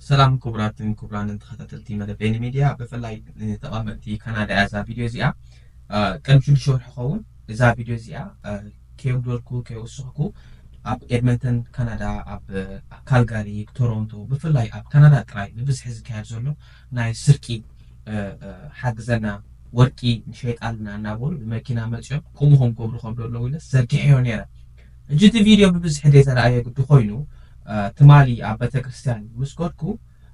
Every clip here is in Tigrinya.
ሰላም ክቡራትን ክቡራንን ተኸታተልቲ መደብ ቤኒ ሚድያ፣ ብፍላይ ንተቐመጥቲ ካናዳ እያ እዛ ቪድዮ እዚኣ። እ፣ ቅድሚ ሽዱሽተ ወርሒ ክኸውን እዛ ቪድዮ እዚኣ፣ እ፣ ከየጉደልኩ ከየወሰኽኩ ኣብ ኤድመንተን ካናዳ፣ ኣብ ካልጋሪ፣ ቶሮንቶ፣ ብፍላይ ኣብ ካናዳ ጥራይ ብብዝሒ ዝካየድ ዘሎ ናይ ስርቂ፣ እ፣ እ፣ ሓግዘና፣ ወርቂ ንሸይጣልና እናበሉ ብመኪና መፂኦም ከምኡ ከም ገብሩ ከም ዘለዉ ኢለ ዘርጊሐዮ ነይረ። ሕጂ እቲ ቪድዮ ብብዝሒ ደይ ተረኣየ ግዲ ኮይኑ፣ እ፣ ትማሊ ኣብ ቤተክርስትያን ምስ ከድኩ፣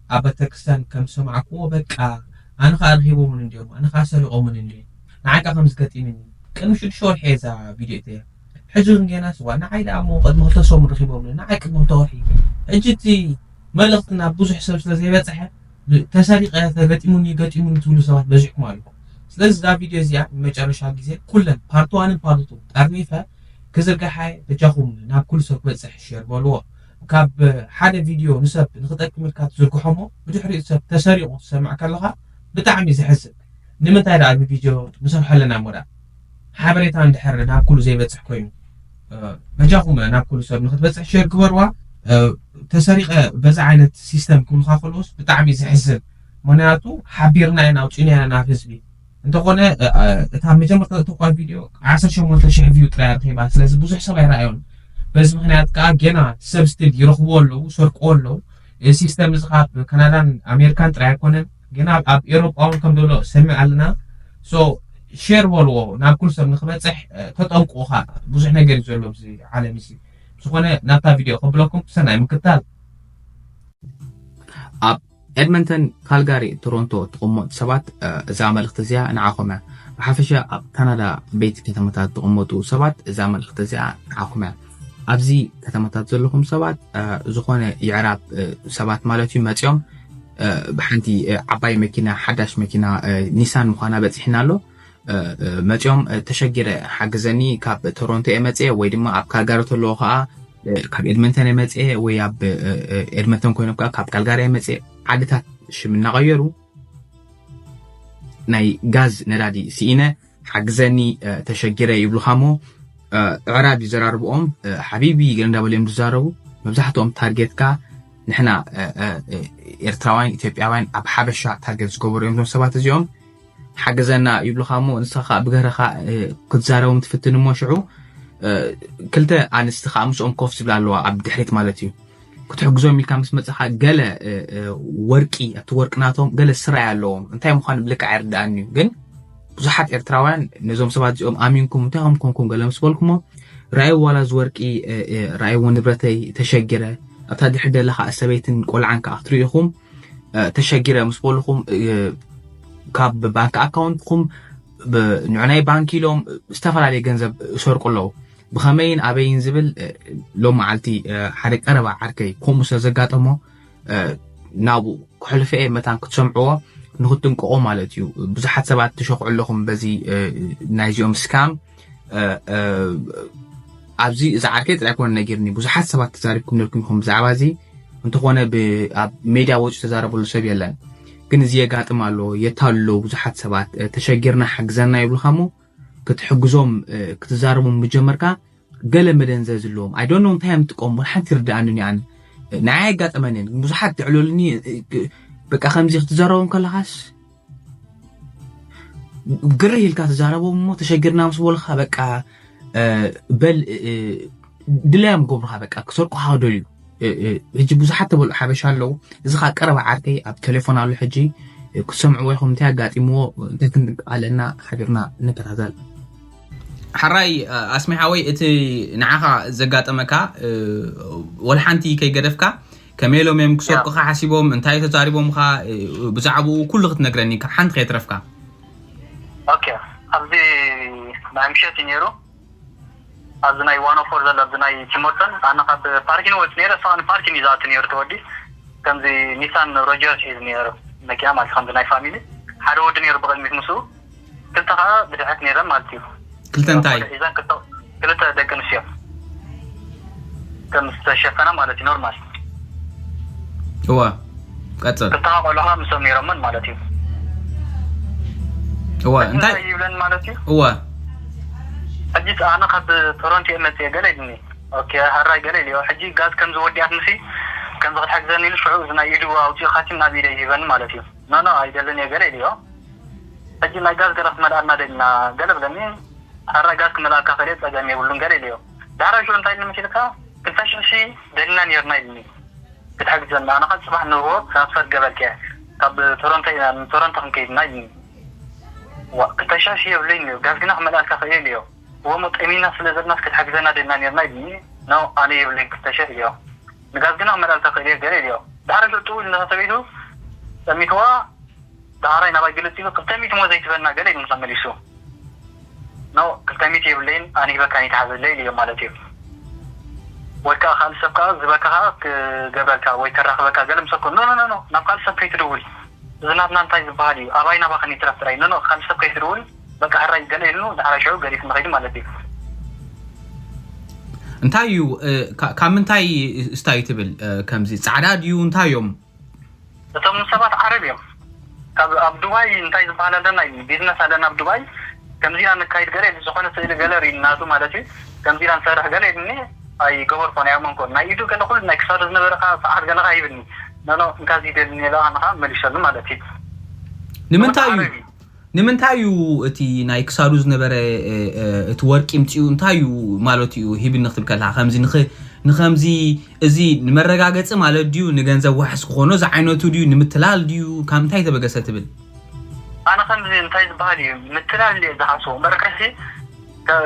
ኣብ ቤተክርስትያን ከም ዝሰማዕኩዎ፣ በቃ ኣነ ኸዓ ረኺቦምን እንድዮም፣ ኣነ ኸዓ ሰሪቖምን እንድዮም፣ ንዓይ ከዓ ከም ዝገጢምኒ። ቅድሚ ሽዱሽተ ወርሒ እየ እዛ ቪድዮ እተያ። ሕጂ ግን ገና ስዋ፣ ንዓይ ደኣ እሞ ቅድሚ ክልተ ሰሙን ረኺቦምኒ፣ ንዓይ ቅድሚ ክልተ ወርሒ። ሕጂ እቲ መልእኽቲ ናብ ብዙሕ ሰብ ስለ ዘይበጽሐ፣ ብ-፣ ተሰሪቐ፣ ተገጢሙኒ፣ ገጢሙኒ ትብሉ ሰባት በዚሕኩም ኣለኹም። ስለዚ እዛ ቪድዮ እዚኣ ንመጨረሻ ግዜ ኩለን ፓርት ዋንን ፓርት ቱን ጠርኒፈ ክዝርግሓ እየ። በጃኹም ናብ ኩሉ ሰብ ክበጽሕ ሼር በልዎ። ካብ ሓደ ቪድዮ ንሰብ ንኽጠቅም ኢልካ ትዝርግሖ እሞ ብድሕሪኡ ሰብ ተሰሪቑ ትሰምዕ ከለኻ ብጣዕሚ እዩ ዘሕዝን። ንምንታይ ደኣ ብቪድዮ ንሰርሖ ኣለና እሞ ደኣ ሓበሬታ እንድሕር ናብ ኩሉ ዘይበጽሕ ኮይኑ፣ እ፣ በጃኹም ናብ ኩሉ ሰብ ንኽትበጽሕ ሼር ግበርዋ። እ፣ ተሰሪቐ በዛ ዓይነት ሲስተም ክብሉኻ ከለውስ ብጣዕሚ እዩ ዘሕዝን። ምኽንያቱ ሓቢርና ኢና ኣውጺእና ኢና ናብ ህዝቢ። እንተኾነ፣ እ፣ እ፣ እታ መጀመርታ እተኳ ቪድዮ ዓሰርተ ሸሞንተ ሽሕ ቪው ጥራይ ኣርኺባ። ስለዚ ብዙሕ ሰብ ኣይረኣዮን። በዚ ምኽንያት ከኣ ገና ሰብ ስቲል ይረኽብዎ ኣለዉ፣ ይሰርቅዎ ኣለዉ። እዚ ሲስተም እዚ ካብ ካናዳን ኣሜሪካን ጥራይ ኣይኮነን፣ ገና ኣብ፣ ኣብ ኤውሮጳ እውን ከም ዘሎ ሰሚዕ ኣለና። ሶ ሼር በልዎ፣ ናብ ኩሉ ሰብ ንኽበጽሕ፣ እ፣ ተጠንቅቑ። ብዙሕ ነገር እዩ ዘሎ ኣብዚ ዓለም እዚ። ዝኾነ ናብታ ቪድዮ ከብለኩም፣ ሰናይ ምክትታል። ኣብ ኤድመንተን፣ ካልጋሪ፣ ቶሮንቶ ትቕመጡ ሰባት፣ እ፣ እዛ መልእኽቲ እዚኣ ንዓኹም እያ። ብሓፈሻ ኣብ ካናዳ ዓበይቲ ከተማታት ትቕመጡ ሰባት እዛ መልእኽቲ እዚኣ ንዓኹም እያ። ኣብዚ ከተማታት ዘለኹም ሰባት፣ እ፣ ዝኾነ የዕራብ፣ እ፣ ሰባት ማለት እዩ መፂኦም፣ እ፣ ብሓንቲ፣ እ፣ ዓባይ መኪና፣ ሓዳሽ መኪና፣ እ፣ ኒሳን ምዃና በፂሕና ኣሎ። እ፣ እ፣ መፂኦም፣ እ፣ ተሸጊረ ሓግዘኒ፣ ካብ ቶሮንቶ እየ መፅየ ወይ ድማ ኣብ ካልጋሪ ተለዎ ከዓ፣ እ፣ ካብ ኤድመንተን እየ መፅየ ወይ ኣብ፣ እ፣ እ፣ ኤድመንተን ኮይኖም ከዓ ካብ ካልጋሪ እየ መፅየ፣ ዓድታት ሽም እናቐየሩ ናይ ጋዝ ነዳዲ ስኢነ ሓግዘኒ፣ እ፣ ተሸጊረ ይብሉኻ እሞ፣ እ፣ ኣዕራብ ይዘራርብኦም፣ እ፣ ሓቢቢ ገለ እንዳበሉ እዮም ዝዛረቡ። መብዛሕትኦም ታርጌትካ ንሕና፣ እ፣ እ፣ እ፣ ኤርትራውያን፣ ኢትዮጵያውያን ኣብ ሓበሻ ታርጌት ዝገበሩ እዮም እዞም ሰባት እዚኦም። ሓግዘና ይብሉኻ እሞ ንስኻ ከዓ ብገረኻ፣ እ፣ ክትዛረቦም ትፍትን እሞ ሽዑ፣ እ፣ ክልተ ኣንስቲ ከዓ ምስኦም ኮፍ ዝብላ ኣለዋ ኣብ ድሕሪት ማለት እዩ። ክትሕግዞም ኢልካ ምስ መጻኻ ገለ፣ እ፣ እ፣ ወርቂ፣ ኣብቲ ወርቂ ናቶም ገለ ስራይ ኣለዎም። እንታይ ምዃኑ ብልክዕ ኣይርድኣንን እዩ። ግን ብዙሓት ኤርትራውያን ነዞም ሰባት እዚኦም ኣሚንኩም እንታይ ከም ኮንኩም ገለ ምስ በልኩሞ፣ "ረኣይዎ ዋላ እዚ ወርቂ፣ እ፣ እ፣ ረኣይዎ ንብረተይ ተሸጊረ፣ ኣብታ ድሕሪ ደላ ከዓ ሰበይትን ቆልዓን ከዓ ክትርእዩ ኢኹም፣ እ፣ ተሸጊረ" ምስ በልኹም፣ እ፣ ካብ ባንክ ኣካውንትኩም ብ-፣ ንዑናይ ባንክ ኢሎም ዝተፈላለየ ገንዘብ ይሰርቁ ኣለዉ። ብኸመይን ኣበይን ዝብል፣ እ፣ ሎም መዓልቲ፣ እ፣ ሓደ ቀረባ ዓርከይ ከምኡ ስለ ዘጋጠሞ፣ እ፣ ናብኡ ከሕልፎ እየ መታን ክትሰምዕዎ ንኽትጥንቀቑ ማለት እዩ። ብዙሓት ሰባት ትሸኽዑ ኣለኹም በዚ፣ እ፣ ናይዚኦም ስካም። እ፣ እ፣ ኣብዚ እዛ ዓርከይ ጥራይ ኮነ ነጊርኒ፣ ብዙሓት ሰባት ተዛሪብኩም ነርኩም ኢኹም ብዛዕባ እዚ። እንተኾነ ብ-፣ ኣብ ሜድያ ወፂኡ ተዛረበሉ ሰብ የለን። ግን እዚ የጋጥም ኣሎ፣ የታልሎ ብዙሓት ሰባት፣ እ፣ ተሸጊርና ሓግዘና ይብሉኻ እሞ ክትሕግዞም፣ እ፣ ክትዛረቦም ምጀመርካ ገለ መደንዘዝ ኣለዎም። I don't know እንታይ እዮም ዝጥቀሙ፣ ሓንቲ ይርድኣንን እዩ ኣነ። ንዓይ ኣጋጠመንን፣ ግን ብዙሓት ትዕለሉኒ፣ እ፣ እ፣ በቃ ከምዚ ክትዛረቦም ከለኻስ ግርህ ኢልካ ትዛረቦም እሞ ተሸጊርና ምስ በሉኻ በቃ፣ እ፣ በል፣ እ፣ እ፣ ድላዮም ገብሩኻ በቃ ክሰርቁኻ ደልዩ። እ፣ እ፣ ሕጂ ብዙሓት ተበልዑ ሓበሻ ኣለዉ። እዚ ኸኣ ቀረባ ዓርከይ ኣብ ቴሌፎን ኣሎ ሕጂ፣ እ፣ ክትሰምዕዎ ኢኹም እንታይ ኣጋጢምዎ፣ እንታይ ክንጥቀም ኣለና ሓቢርና ንከታተል። ሓራይ፣ እ፣ ኣስሜ ሓወይ፣ እቲ ንዓኻ ዘጋጠመካ፣ እ፣ ወላ ሓንቲ ከይገደፍካ፣ ከመይ ኢሎም እዮም ክሰርቁኻ ሓሲቦም፣ እንታይ ተዛሪቦምኻ፣ እ፣ ብዛዕባኡ ኩሉ ክትነግረኒ ካብ ሓንቲ ከየትረፍካ። ኦኬ፣ ኣብዚ ናይ ምሸት እዩ ነይሩ። ኣብዚ ናይ ዋን ኦ ፎር ዘሎ፣ ኣብዚ ናይ ቲም በርተን፣ ኣነ ካብ ፓርኪን ወጽእ ነይረ፣ እሱ ኸኣ ንፓርኪን እዩ ዝኣቱ ነይሩ፣ እቲ ወዲ። ከምዚ ኒሳን ሮጀርስ ሒዙ ነይሩ፣ መኪና ማለት፣ ከምዚ ናይ ፋሚሊ። ሓደ ወዲ ነይሩ ብቕድሚት ምስኡ፣ ክልተ ኸኣ ብድሕሪት ነይረን ማለት እዩ። ክልተ እንታይ? ሒዘን ክልተ፣ ክልተ ደቂ ኣንስትዮ። ከም ዝተሸፈና ማለት እዩ፣ ኖርማል። እወ፣ ቀጽል። ክልተ ኸኣ ቆልዑ ኸኣ ምስኦም ነይሮምን ማለት እዩ። እወ፣ እንታይ? እንታይ ይብለን ማለት እዩ? እወ። ሕጂ ኣነ ካብ ቶሮንቶ እየ መጽየ ገለ ኢሉኒ። ኦኬ፣ ሃራይ ገለ ኢልዮ። ሕጂ ጋዝ ከም ዝወዲኣት ምሲ ከምዚ ክትሕግዘኒ ኢሉ ሽዑ እዚ ናይ ኢዱ ኣውፂኡ ካቲም ናብ ኢደይ ሂበኒ ማለት እዩ። ኖ ኖ ኣይደልን እየ ገለ ኢልዮ። ሕጂ ናይ ጋዝ ገለ ክመልኣልና ደልና ገለ ብለኒ። ሓራ ጋዝ ክመልኣካ ክእል ጸገም የብሉን ገለ ኢልዮ። ዳሕራይ ሽዑ እንታይ ኢልኒ መሲልካ? ክልተ ሽሕ ሺ ደልና ነርና ኢልኒ ክትሕግዘና። ኣነ ከዓ ጽባሕ ንግሆ ትራንስፈር ገበልከ ካብ ቶሮንቶ ኢና ንቶሮንቶ ክንከይድና ኢልኒ። ዋ ክልተ ሽሕ ሺ የብለይን እዩ። ጋዝ ግና ክመልኣልካ ክእል እዮ። ወሞ ጠሚና ስለ ዘለናስ ክትሕግዘና ደልና ነርና ኢልኒ። ኖ ኣነ የብለይን ክልተ ሽሕ እዮ። ንጋዝ ግና ክመልኣልካ ክእል እየ ገለ ኢልዮ። ዳሕራይ ሽዑ ጥውል ነታ ሰበይቱ ጠሚትዋ ዳሕራይ ናባይ ግልጽ ኢሉ ክልተ ሚእቲ እሞ ዘይትበና ገለ ኢሉ መሊሱ። ኖ ክልተ ሚእቲ የብለይን ኣነ ሂበካ ይትሓዘለይ ኢልዮ ማለት እዩ። ወይ ከዓ ካልእ ሰብ ከዓ ዝበካ ከዓ ክገብረልካ ወይ ከራኽበካ ገለ ምሰኮ ኖ ኖ ኖ ኖ ናብ ካልእ ሰብ ከይትድውል። እዚ ናትና እንታይ ዝበሃል እዩ? ኣባይ ናባኸን ይትረፍ ጥራይ። ኖ ኖ ካልእ ሰብ ከይትድውል በቃ ሕራይ ገለ ኢሉ ዳሕራይ ሽዑ ገዲፉ ንኸይዱ ማለት እዩ። እንታይ እዩ እ፣ ካ- ካብ ምንታይ ስታይ ትብል እ፣ ከምዚ ጻዕዳ ድዩ እንታይ እዮም? እቶም ሰባት ዓረብ እዮም። ካብ ኣብ ዱባይ እንታይ ዝበሃል ኣለና ቢዝነስ ኣለና ኣብ ዱባይ ከምዚ ኢና ንካይድ ገለ ዝኾነ ስእሊ ገለ ርኢ ናቱ ማለት እዩ። ከምዚ ኢና ንሰርሕ ገለ ኢልኒ ኣይገበርኮን ኣይኣመንኮን። ናይ ኢዱ ገለ ኩሉ ናይ ክሳዱ ዝነበረ ከዓ ሰዓት ገለ ከዓ ሂብኒ። ኖኖ እንካዚ ደልኒ ኢለ ኣነ ከዓ መሊሰሉ ማለት እዩ። ንምንታይ እዩ ዓረብ እዩ። ንምንታይ እዩ እቲ ናይ ክሳዱ ዝነበረ እ፣ እ፣ እቲ ወርቂ ምፅኡ እንታይ እዩ ማለት እዩ ሂብኒ ክትብል ከለካ ከምዚ ንኽ- ንኸምዚ እዚ ንመረጋገፂ ማለት ድዩ ንገንዘብ ዋሕስ ክኾኖ ዝዓይነቱ ድዩ ንምትላል ድዩ ካብ ምንታይ ተበገሰ ትብል? ኣነ ከምዚ እንታይ ዝበሃል እዩ ምትላል እንደ ዝሓስቦ እምበር ከሲ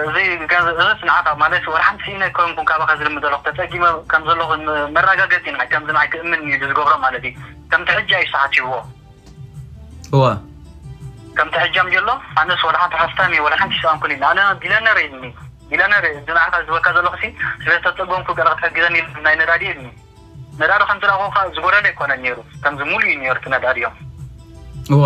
እዚ ገንዘብ እዚስ ንዓኻ ማለት ወላ ሓንቲ ስኢነ ኣይኮንኩን ካባኻ ዝልምድ ዘለኹ ተፀጊመ ከም ዘለኹ መረጋገፂ ንዓይ ከምዚ ንዓይ ክእምን እዩ ዝገብሮ ማለት እዩ። ከምቲ ሕጂ ኣይሰሓት ይብዎ እወ ከምቲ ሕጃም ጀሎ ኣነስ ወላ ሓንቲ ሃፍታም እየ ወላ ሓንቲ ይሰኣንኩን ኢልና ኣነ ቢለነር ኢልኒ። ቢለነር እዚ ንዓኻ ዝበካ ዘለኹ ሲ ስለ ዝተፀገምኩ ገለ ክትሕግዘኒ ኢሉ ናይ ነዳዲ ኢልኒ። ነዳዲ ከም ዝረኣኹ ከዓ ዝጎደለ ኣይኮነን ነይሩ። ከምዚ ሙሉእ እዩ ነይሩ እቲ ነዳዲ እዮም። እወ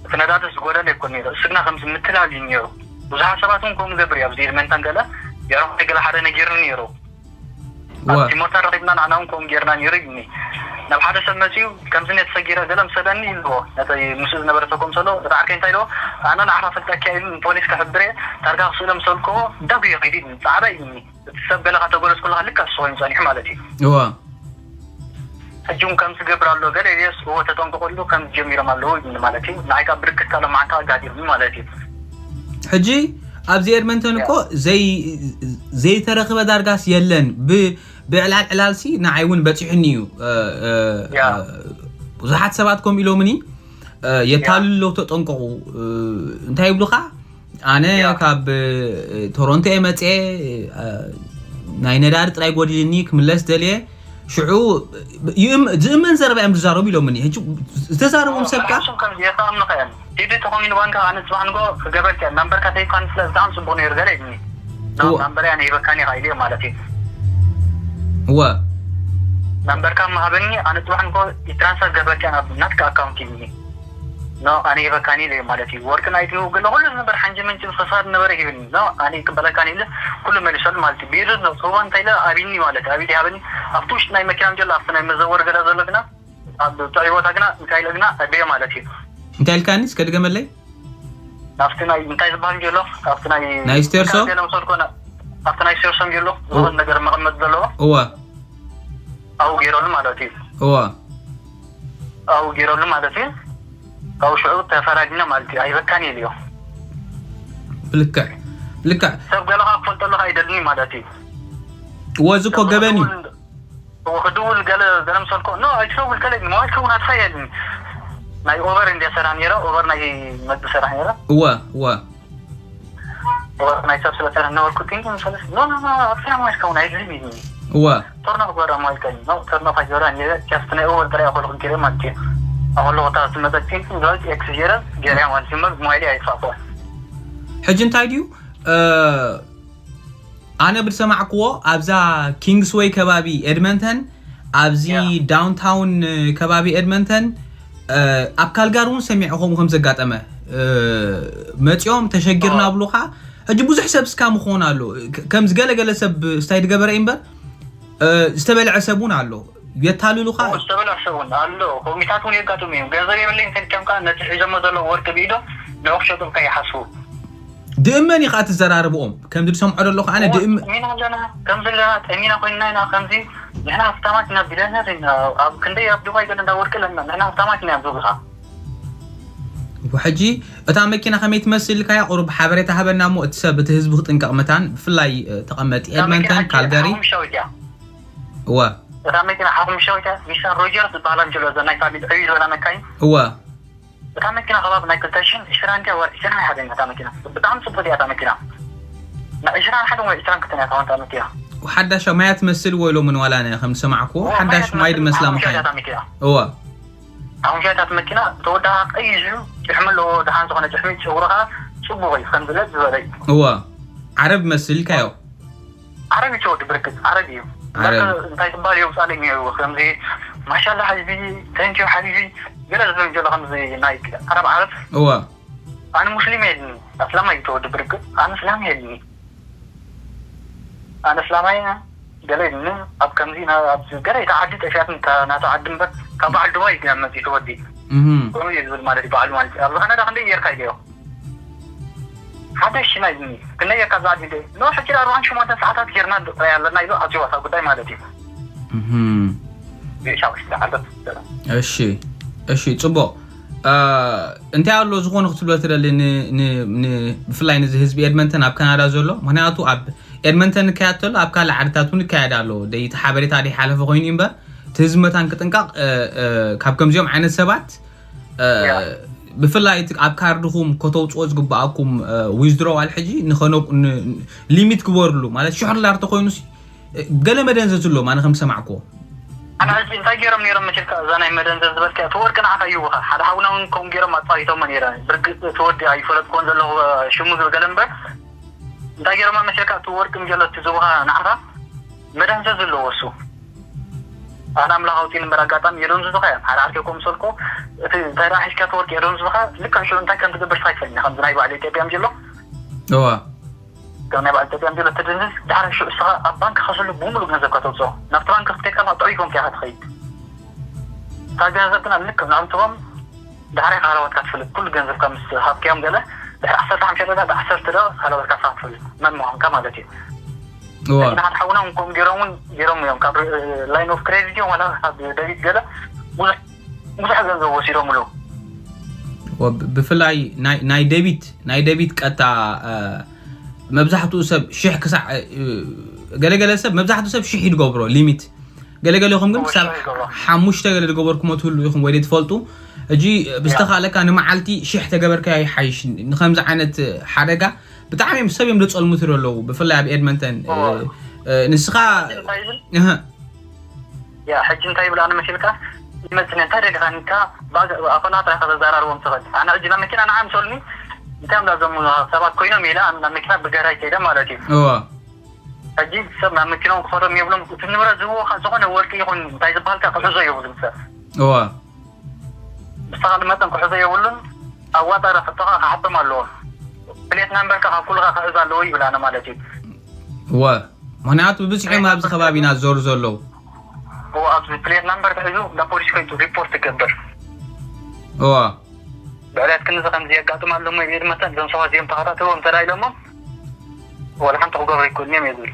እቲ ነዳዲ ዝጎደለ ኣይኮን ነይሩ። እሱ ግና ከምዚ ምትላል እዩ ነይሩ። ብዙሓት ሰባት እውን ከምኡ ገብር እዩ ኣብዚ ኤድመንተን ገለ የረኹ ገለ ሓደ ነጊርኒ ነይሩ። እወ ኣብቲ ሞተር ረኺብና ንዓና እውን ከምኡ ጌርና ነይሩ ይብኒ። ናብ ሓደ ሰብ መፅኡ ከምዚ ነቲ ሰጊረ ገለ ምሰለኒ ይብልዎ ነቲ ምስኡ ዝነበረ ሰብ ከም ሰሎ እቲ ዓርከይ እንታይ ኢልዎ ኣነ ንዓኻ ፈልጠኪ እያ ኢሉ ንፖሊስ ክሕብር እየ ታርጋ ክስእሎ ምሰልክዎ ደጉ እየ ከይዱ ይብኒ ፃዕዳ ይብኒ። እቲ ሰብ ገለ ካተጎለስ ከለካ ልክዕ ንሱ ኮይኑ ጸኒሑ ማለት እዩ። እዋ ሕጂ እውን ከም ዝገብር ኣሎ ገለ ኢልዮስ እዎ ተጠንቀቁሉ ከም ጀሚሮም ኣለዉ ይብል ማለት እዩ። ንዓይ ካብ ብርክት ካሎም መዓልቲ ኣጋዲሙ ማለት እዩ። ሕጂ ኣብዚ ኤድመንተን እኮ ዘይ ዘይተረኽበ ዳርጋስ የለን። ብ ብዕላል ዕላልሲ ንዓይ እውን በፂሑኒ እዩ። እ፣ እ፣ ያ። እ፣ ብዙሓት ሰባት ከምኡ ኢሎምኒ እ፣ የታልሎ ተጠንቀቑ እ፣ እንታይ ይብሉኻ ኣነ ያ። ካብ እ፣ ቶሮንቶ እየ መፅኤ እ፣ ናይ ነዳዲ ጥራይ ጎዲልኒ ክምለስ ደልየ ሽዑ ይእም- ዝእመን ዘረባ እዮም ዝዛረቡ ኢሎምኒ ሕጂ ዝተዛረቦም ሰብካ ንሶም ከም የካም ንኸእል ዲዲ ተኾይኑ ባንካ ኣነ ፅባሕ ንጎ ክገበልካ ናምበርካ ተይኳን ስለ ብጣዕሚ ፅቡቅ ነይሩ ገለ ይብኒ እወ። ናምበር ኣነ ሂበካኒ ኢኻ ኢልዮ ማለት እዩ። እወ ናምበርካ ምሃበኒ ኣነ ፅባሕ ንጎ ይትራንስፈር ገበልካ ናብ ናትካ ኣካውንት ይብኒ። ኖ ኣነ ሂበካኒ ኢለ ማለት እዩ። ወርቂ ናይ ትህው ገለ ኩሉ ዝነበር ሓንጂ ምንጭ ፈሳድ ነበረ ሂብኒ። ኖ ኣነ ይቅበለካኒ ኢለ ኩሉ መሊሰሉ ማለት እዩ። ብኢዱ ነው ሰው እንታይ ኢለ ኣቢኒ ማለት ኣቢዲ ሃበኒ። ኣብቲ ውሽጢ ናይ መኪና ዘሎ ኣብቲ ናይ መዘወር ገለ ዘሎ ግና ኣብ ጥዑይ ቦታ ግና እንታይ ኢለ ግና ኣበየ ማለት እዩ። እንታይ ኢልካኒ እስከ ድገመለይ ኣብቲ ናይ እንታይ ዝበሃል ዘሎ ኣብቲ ናይ ናይ ስቴርሶ? ገለ መሰልኮ ና- ኣብቲ ናይ ስቴርሶም ዘሎ ዝኾነ ነገር መቐመጥ ዘለዎ እወ ኣብኡ ገይረሉ ማለት እዩ። እወ ኣብኡ ገይረሉ ማለት እዩ። ካብኡ ሽዑ ተፈራዲና ማለት እዩ። ኣይበካን ኢልዮ ብልክዕ ብልክዕ ሰብ ገለኻ ክፈልጠለኻ ኣይደልኒ ማለት እዩ። ወዚ እኮ ገበን እዩ ክድውል ገለ ገለ ምሰልኮ ኖ ኣይትደውል ገለ ሞ ኣይትከውን ኣትኸየልኒ ናይ ኦቨር እንደ ሰራ ነረ ኦቨር ናይ መድ ሰራ ነረ እወ እወ ኦቨር ናይ ሰብ ስለ ሰራ ነበርኩ ቲንክ ምሰለስ ኖ ኖ ኖ ኣፍያ ሞ ኣይትከውን ኣይድልም ኢልኒ እወ ቶርኖ ክበራ ሞ ኣይልከኒ ኖ ቶርኖ ካይበራ ነረ ጃስት ናይ ኦቨር ጥራይ ኣኮልኩ ገለ ማለት እዩ ኣኮሎ ወታ ዝመጠ ቲንክ ዛት ኤክስ ጀረ ገሪያ ማለት ሲመር ሞባይል ኣይፋቆ ሕጂ እንታይ ድዩ እ፣ ኣነ ብዝሰማዕክዎ ኣብዛ ኪንግስወይ ከባቢ ኤድመንተን ኣብዚ ያ። ዳውንታውን ከባቢ ኤድመንተን እ፣ ኣብ ካልጋሪ እውን ሰሚዐ ከምኡ ከም ዘጋጠመ እ፣ መፂኦም ተሸጊርና ኦ። ብሉካ ሕጂ ብዙሕ ሰብ ስካም ክኾን ኣሎ ከ- ከምዚ ገለገለ ሰብ ስታይ ዝገበረ እዩ እምበር እ፣ ዝተበልዐ ሰብ እውን ኣሎ የታልሉካ ዝተበላሸ እውን ኣሎ ኮሚታት እውን የጋጥሙ እዮም ገንዘብ የብለኝ ከድከምካ ነቲ ሒዞሞ ዘሎ ወርቂ ብኢዶ ንኦክሾ ጥብካ ይሓስቡ ድእመን እዩ ከዓ ትዘራርብኦም ከምዚ ዝሰምዖ ዘለኹ ኣነ ድእመ ሚና ኣለና ከምዚ ኣለና ጠሚና ኮይንና ኢና ከምዚ ንሕና ሃብታማት ኢና፣ ቢልዮነር ኢና፣ ኣብ ክንደይ ኣብ ዱባይ ገለ እንዳወርቂ ኣለና፣ ንሕና ሃብታማት ኢና እዮም ዝብሉኻ። ሕጂ እታ መኪና ከመይ ትመስል ኢልካያ ቁሩብ ሓበሬታ ሃበና እሞ፣ እቲ ሰብ እቲ ህዝቢ ክጥንቀቕ መታን፣ ብፍላይ ተቐመጢ ኤድመንተን ካልጋሪ። ሓሙሻዊት እያ። እወ እታ መኪና ሓሙሻዊት እያ። ኒሳን ሮጀርስ ዝበሃላ እንጀሎ እዛ ናይ ፋሚሊ ዕብይ ዝበላ መካይን። እወ እታ መኪና ከባቢ ናይ ክልተ ሽሕን ዕስራን ድያ ወር ዕስራን ሓደን እታ መኪና። ብጣዕሚ ጽቡቅ እያ እታ መኪና። ናይ ዕስራን ሓደን ወይ ዕስራን ክልተን እያ ትኸውን እታ መኪና። ሓዳሽ ማያ ትመስል ወይ ሎምን ዋላ ነ ከም ዝሰማዕኩ ሓዳሽ ማይ ድመስላ መካይን። እወ ሓሙሻታት መኪና ተወዳኣ ቀይሕ እዩ። ጭሕሚ ኣለዎ፣ ደሓን ዝኾነ ጭሕሚ፣ ጨጉርኻ ጽቡቕ እዩ ከም ዝለጥ ዝበለ እዩ። እወ ዓረብ መስል ካዮ። ዓረብ እዩ ተወዲ ብርግጽ ዓረብ እዩ። እንታይ ትባል የውጻለኝ እዩ ከምዚ ማሻላ ሓቢቢ፣ ተንኪዩ ሓቢቢ፣ ገለ ዝብል ዘሎ ከምዚ ናይ ዓረብ ዓረብ። እወ ኣነ ሙስሊም የድኒ ኣስላማይ እዩ ተወዲ ብርግጽ ኣነ እስላም የድኒ ኣነ እስላማይ ገለ ይድኒ። ኣብ ከምዚ ገለ ተዓዲ ጠፊኣት ናተ ዓዲ እምበር ካብ በዓል ዱባይ እዩ መፂ ተወዲ። ከምዚ እዩ ዝብል ማለት እዩ በዓል ማለት ኣብ ዝኸነዳ ክንደይ ጌርካ ኢለዮ ሓደ ሺ ናይ እዝኒ ክንደይ ጌርካ ዝዓዲ ደ ኖ ሕጂ ኣርባዕን ሸሞንተን ሰዓታት ጌርና ኣለና ኢሉ ኣብ ጀዋታ ጉዳይ ማለት እዩ። እሺ እሺ ፅቡቅ። እንታይ ኣሎ ዝኾነ ክትብሎ ትደሊ ብፍላይ ነዚ ህዝቢ ኤድመንተን ኣብ ካናዳ ዘሎ? ምክንያቱ ኣብ ኤድመንተን ይካየድ ተሎ ኣብ ካልእ ዓድታት እውን ይካየድ ኣሎ። ደይቲ ሓበሬታ ደይ ሓለፈ ኮይኑ እምበር እቲ ህዝቢ መታን ክጥንቀቕ ካብ ከምዚኦም ዓይነት ሰባት ብፍላይ እቲ ኣብ ካርድኹም ከተውፅኦ ዝግበኣኩም ዊዝድሮዋል ሕጂ ንኸነ ሊሚት ግበርሉ ማለት ሽሕር ላር ተኮይኑ ገለ መደንዘዝ ኣለዎም ኣነ ከም ዝሰማዕክዎ። ኣነ ሕጂ እንታይ ገይሮም ነይሮም መሲልካ እዛ ናይ መደንዘዝ ዝበልካ እቲ ወርቂ ንዓኻ ይህቡኻ። ሓደ ሓውና እውን ከምኡ ገይሮም ኣፃዊቶሞ ነይረ። ብርግፅ እቲ ወዲ ኣይፈለጥክዎን ዘለኹ ሽሙ ዝብል ገለ እምበር እንታይ ገይሮም መሲልካ እቲ ወርቂ ምጀሎ እቲ ዝህቡኻ ንዓኻ መደንዘዝ ኣለዎ እሱ። ኣነ ኣምላኽ ኣውፂኒ እምበር ኣጋጣሚ የደንዝዙኻ እዮም። ሓደ ዓርኪ ኮምሰልኮ እቲ እንታይ ደኣ ሒዝካ እቲ ወርቂ የደንዝዙኻ። ልክዕ ሽዑ እንታይ ከም ትገብር ስኻ ይፈልኒ ከምዚ ናይ ባዕሊ ኢትዮጵያ ምጀሎ እዋ ከም ናይ በዓል ኢትዮጵያ እንዲሎ ትድንዝዝ ዳሕሪ ሽዑ እስኻ ኣብ ባንክ ከስሉ ብምሉእ ገንዘብካ ተውፅኦ ናብቲ ባንክ ክትከይድ ከለኻ ጥዑይ ኮንካ ኢኻ ትኸይድ። እታ ገንዘብ ግና ልክዕ ንዕምትቦም ዳሕሪ ኢኻ ሃለዋትካ ትፈልጥ ኩሉ ገንዘብካ ምስ ሃብካዮም ገለ ድሕሪ ዓሰርተ ሓሙሽተ ደቂቃ ዓሰርተ ደቂቃ ሃለዋትካ ኢኻ ትፈልጥ መን ምዃንካ ማለት እዩ። እዋ ንሓደ ሓውና እውን ከምኡ ገይሮም እውን ገይሮም እዮም ካብ ላይን ኦፍ ክሬዲት እዮም ዋላ ካብ ደቢት ገለ ብዙሕ ብዙሕ ገንዘብ ወሲዶምሉ። ብፍላይ ናይ ደቢት ናይ ደቢት ቀጥታ መብዛሕትኡ ሰብ ሽሕ ክሳዕ ገለገለ ሰብ መብዛሕትኡ ሰብ ሽሕ ይድገብሮ ሊሚት ገለገለኹም ግን ክሳብ ሓሙሽተ ገለ ዝገበርኩሞ ትህሉ ኢኹም ወይ ትፈልጡ። እጂ ብዝተኻለካ ንመዓልቲ ሽሕ ተገበርካዮ ይሓይሽ። ንከምዚ ዓይነት ሓደጋ ብጣዕሚ እዮም ሰብ እዮም ዘጸልሙቱ ዘለዉ ብፍላይ ኣብ ኤድመንተን። ንስኻ ያ ሕጂ እንታይ ይብል ኣነ መሲልካ ይመፅኒ እንታይ ደሊኻ ንካ ኣፈና ጥራይ ከተዛራርቦም ትኽእል። ኣነ ሕጂ ናብ መኪና ንዓ ምሰሉኒ እንታይ እዮም ዳዞም ሰባት ኮይኖም ኢለ ኣነ ናብ መኪና ብገራይ ከይደ ማለት እዩ። እዋ ሕጂ ሰብ ናብ መኪናኦም ክኸዶም የብሎም። እቲ ንብረት ዝህብዎ ዝኾነ ወርቂ ይኹን እንታይ ዝበሃልካ ክሕዞ የብሉን ሰብ። እዋ ብዝተኻለ መጠን ክሕዞ የብሉን። ኣዋጣሪ ሕቶኻ ክሓቶም ኣለዎም። ፕሌት ናምበርካ ካብ ኩልኻ ክሕዝ ኣለዎ ይብል ኣነ ማለት እዩ። እወ ምክንያቱ ብብዝሒ እዮም ኣብዚ ከባቢና ዝዞሩ ዘለዉ። እዎ ኣብዚ ፕሌት ናምበር ተሒዙ ናብ ፖሊስ ከይዱ ሪፖርት ትገብር። እዋ ብዕለት ክንዚ ከምዚ የጋጥም ኣሎ እሞ ኢድ መተን እዞም ሰባት እዚኦም ተኸታተልዎም እንተ ኢሎሞ ወላ ሓንቲ ክገብሩ ኣይክእሉን እዮም እየ ዝብል።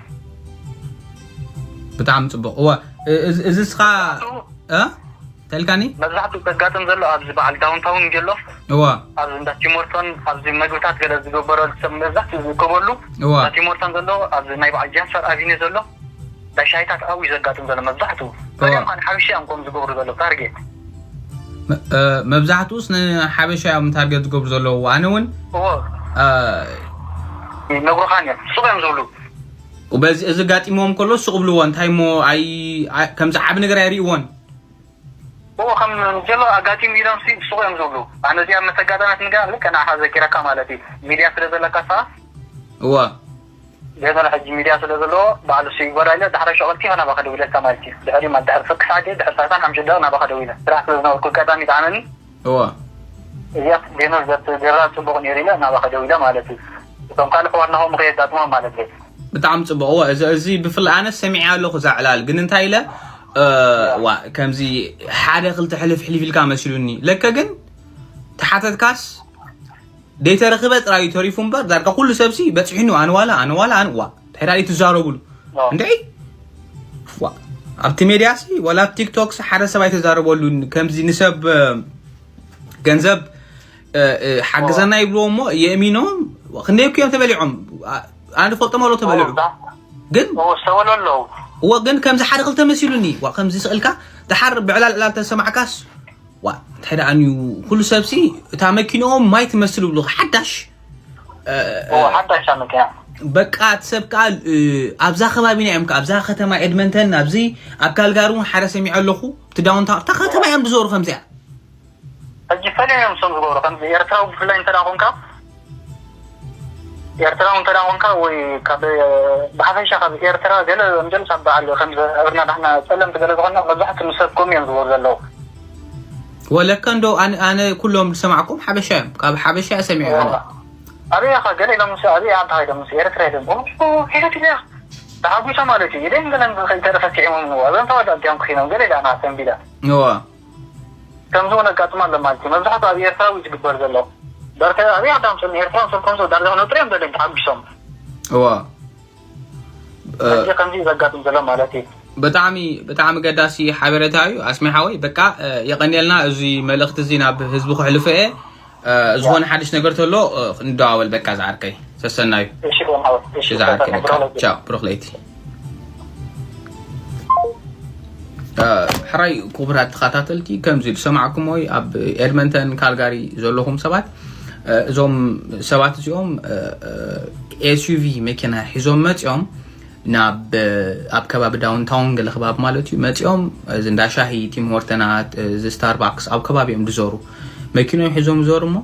ብጣዕሚ ፅቡቅ። እዋ እዚ እስኻ ተልካኒ መብዛሕትኡ ዘጋጥም ዘሎ ኣብዚ በዓል ዳውንታውን ገሎ እዋ ኣብዚ እንዳ ቲሞርቶን ኣብዚ መግብታት ገለ ዝገበረሉ ሰብ መብዛሕትኡ ዝእከበሉ እዋ እንዳ ቲሞርቶን ዘሎ ኣብዚ ናይ በዓል ጃስፐር ኣቪኒ ዘሎ ናይ ሻሂታት ኣብዩ ዘጋጥም ዘሎ መብዛሕትኡ ገሊኦም ከኣ ሓበሻ እዮም ከምኡ ዝገብሩ ዘለዉ ታርጌት መብዛሕትኡስ ንሓበሻ እዮም ታርጌት ዝገብሩ ዘለዉ ኣነ እውን እዎ ይነግሩኻን እዮም ሱቕ እዮም ዝብሉ በዚ እዚ ጋጢሞም ከሎ ሱቕ ብልዎ እንታይ ሞ ኣይ ከምዚ ዓብ ነገር ኣይርእይዎን እዎ ከም ጀሎ ኣጋጢሙ ኢሎም ሲ ሱቕ እዮም ዝብሉ ኣነ እዚኣ መተጋጠመት ንጋ ልክዕ ንዓኻ ዘኪረካ ማለት እዩ ሚድያ ስለ ዘለካ ሰዓ እዋ ገና ሕጂ ሚድያ ስለ ዘለዎ ባዕሉ ሲ ይጎዳ ኢለ ዳሕራይ ሸቐልቲ ከ ናባኻ ደዊለካ ማለት እዩ ድሕሪ ማለት ድሕሪ ፍርቂ ሰዓት ድሕሪ ሰዓታን ሓምሽተ ደቂቕ ናባኻ ደዊለ ስራሕ ስለ ዝነበርኩ ኣጋጣሚ ይጠዓመኒ እዋ እዚኣ ዜኖር ዘትገብራ ፅቡቕ ነይሩ ኢለ ናባኻ ደዊለ ማለት እዩ እቶም ካልእ ሕዋትና ከምኡ ከየጋጥሞም ማለት እዩ ብጣዕሚ ፅቡቕ እዋ እዚ እዚ ብፍላይ ኣነ ሰሚዐ ኣለኹ እዛ ዕላል ግን እንታይ ኢለ ዋ ከምዚ ሓደ ክልተ ሕልፍ ሕሊፍ ኢልካ መሲሉኒ ለከ ግን ተሓተትካስ ደይተረኽበ ጥራይ እዩ ተሪፉ እምበር ዳርጋ ኩሉ ሰብሲ በፂሕኑ ኣንዋላ ኣንዋላ ኣንዋ ድሕራይ ትዛረቡሉ እንድዒ ዋ ኣብቲ ሜድያ ሲ ዋላ ኣብ ቲክቶክ ሲ ሓደ ሰብ ኣይተዛረበሉን። ከምዚ ንሰብ እ፣ ገንዘብ እ፣ እ፣ ሓግዘና ይብልዎ እሞ የእሚኖም ክንደይ እኮ እዮም ተበሊዖም። ኣ- ኣነ ፈልጦም ኣሎ ተበሊዑ ግን ሰበሉ ኣለዉ። እዎ ግን ከምዚ ሓደ ክልተ መሲሉኒ ዋ ከምዚ ስእልካ ድሓር ብዕላል ዕላል ተሰማዕካስ ዋ እንታይ ደኣ እዩ ኩሉ ሰብሲ እታ መኪንኦም ማይ ትመስል ብሉ ሓዳሽ ሓዳሽ መኪና በቃ እቲ ሰብ ከዓ እ፣ ኣብዛ ከባቢና እዮም ከዓ ኣብዛ ከተማ ኤድመንተን ኣብዚ ኣብ ካልጋሪ እውን ሓደ ሰሚዐ ኣለኹ እቲ ዳውንታውን እታ ከተማ እዮም ዝዞሩ ከምዚኣ ሕጂ ፈለዮም እዮም ዝገብሩ ከምዚ ኤርትራዊ ብፍላይ እንተ ኮንካ ኤርትራዊ እንተ ኮንካ ወይ ካብ ብሓፈሻ ካብ ኤርትራ ገለ ምጀምስ ኣብ በዓል ከም እርና ዳሕና ፀለምቲ ገለ ዝኾና መብዛሕትኡ ንሰብ ኮም እዮም ዝበሩ ዘለዉ ወለካ እንዶ ኣነ ኣነ ኩሎም ዝሰማዕኩም ሓበሻ እዮም ካብ ሓበሻ እየ ሰሚዑ ኣነ ኣበይ ኢኻ ገለ ኢሎም ምስ ኣበይ ኣንታ ከይዶም ምስ ኤርትራ ኢሎም ኦ፣ ኤርትራ ተሓጒሶም ማለት እዩ ኢደን ገለን ከይተረፈ ስዒሞም ንዋ እዞም ተዋዳእቲ እዮም ክኺኖም ገለ ኢላ ናተን ቢላ እዋ ከምዚ እውን ኣጋጥማ ኣሎ ማለት እዩ መብዛሕትኡ ኣብ ኤርትራ እዩ ዝግበር ዘሎ በርተ ኣበይ ኣዳምፅን ኤርትራ ሰብ ከምዚ ዳርጋ ክነጥሩ እዮም ዘለዮም ተሓጒሶም እዋ ሕጂ ከምዚ እዩ ዘጋጥም ዘሎ ማለት እዩ ብጣዕሚ ብጣዕሚ ገዳሲ ሓበሬታ እዩ ኣስሜሓወይ በቃ እ፣ የቐንየልና እዚ መልእኽቲ እዚ ናብ ህዝቢ ክሕልፎ እየ እ፣ ዝኾነ ሓድሽ ነገር ተሎ እ፣ ንደዋወል በቃ ዝዓርከይ ሰሰናዩ እሺ ቆማወት እሺ ዝዓርከይ በቃ ተፈጥሮ ቻው ብሩኽ ለይቲ እ፣ ሕራይ ክቡራት ተኸታተልቲ ከምዚ ዝሰማዕኩም ወይ ኣብ ኤድመንተን ካልጋሪ ዘለኹም ሰባት እ፣ እዞም ሰባት እዚኦም ኤስዩቪ መኪና ሒዞም መፂኦም ናብ ኣብ ከባቢ ዳውንታውን ገለ ከባቢ ማለት እዩ መፂኦም እዚ እንዳ ሻሂ ቲም ሆርተናት እዚ ስታርባክስ ኣብ ከባቢ እዮም ዝዞሩ መኪኖም ሒዞም ዞሩ እሞ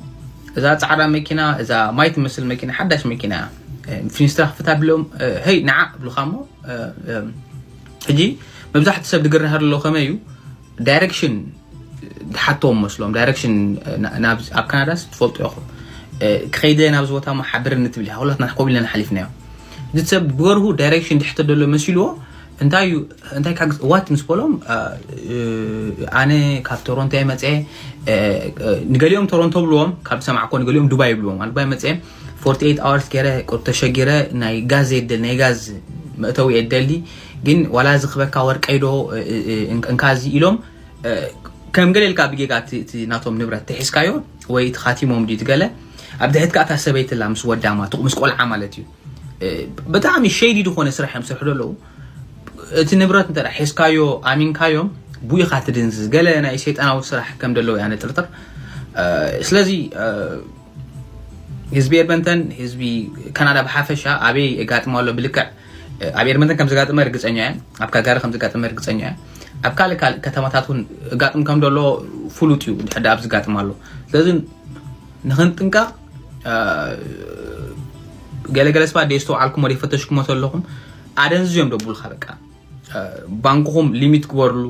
እዛ ፃዕዳ መኪና እዛ ማይ ትመስል መኪና ሓዳሽ መኪና እያ ፊኒስትራ ክፍታ ብሎም ሀይ ንዓ ብሉካ እሞ ሕጂ መብዛሕትኡ ሰብ ዝግርሃር ኣሎ ከመይ እዩ ዳይሬክሽን ዝሓተዎም መስሎም ዳይሬክሽን ኣብ ካናዳስ ትፈልጡ ኢኹም ክኸይደ ናብዚ ቦታ ሞ ሓብርኒ ትብል ኢኻ ኩላትና ኮብ ኢለና ሓሊፍናዮ እዚ ሰብ ብገርሁ ዳይሬክሽን ድሕተ ደሎ መሲልዎ እንታይ እዩ እንታይ ካብ what ምስ በሎም ኣነ ካብ ቶሮንቶ እየ መፀ ንገሊኦም ቶሮንቶ ብልዎም ካብ ዝሰማዕኮ ንገሊኦም ዱባይ ይብልዎም ኣነ ዱባይ መፀ forty eight hours ገይረ ተሸጊረ ናይ ጋዝ የደል ናይ ጋዝ መእተዊ የደሊ ግን ዋላ ዝኽበካ ወርቀይ ዶ እንካዚ ኢሎም ከም ገለ ኢልካ ብጌጋ እቲ ናቶም ንብረት ተሒዝካዮ ወይ እቲ ካቲሞም ድዩ ትገለ ኣብ ድሕት ከኣ እታ ሰበይትላ ምስ ወዳማ ምስ ቆልዓ ማለት እዩ ብጣዕሚ ሸይዲ ዝኾነ ስራሕ እዮም ስርሑ ዘለዉ እቲ ንብረት እንተ ሒዝካዮ ኣሚንካዮም ብኢኻ ትድንዝዝ ገለ ናይ ሰይጣናዊ ስራሕ ከም ደለዉ እያ ንጥርጥር ስለዚ ህዝቢ ኤድመንተን ህዝቢ ካናዳ ብሓፈሻ ኣበይ የጋጥሞ ኣሎ ብልክዕ ኣብ ኤድመንተን ከም ዘጋጥመ ርግፀኛ እየ ኣብ ካልጋሪ ከም ዘጋጥመ ርግፀኛ እየ ኣብ ካልእ ካልእ ከተማታት እውን እጋጥም ከም ደሎ ፍሉጥ እዩ ድሕዳ ኣብ ዝጋጥም ኣሎ ስለዚ ንክንጥንቀቕ ገለገለ ሰባት ደይስተውዓልኩም ወደ ፈተሽኩሞ ተለኹም ኣደንዝዮም ደብሉካ በቃ ባንክኹም ሊሚት ግበርሉ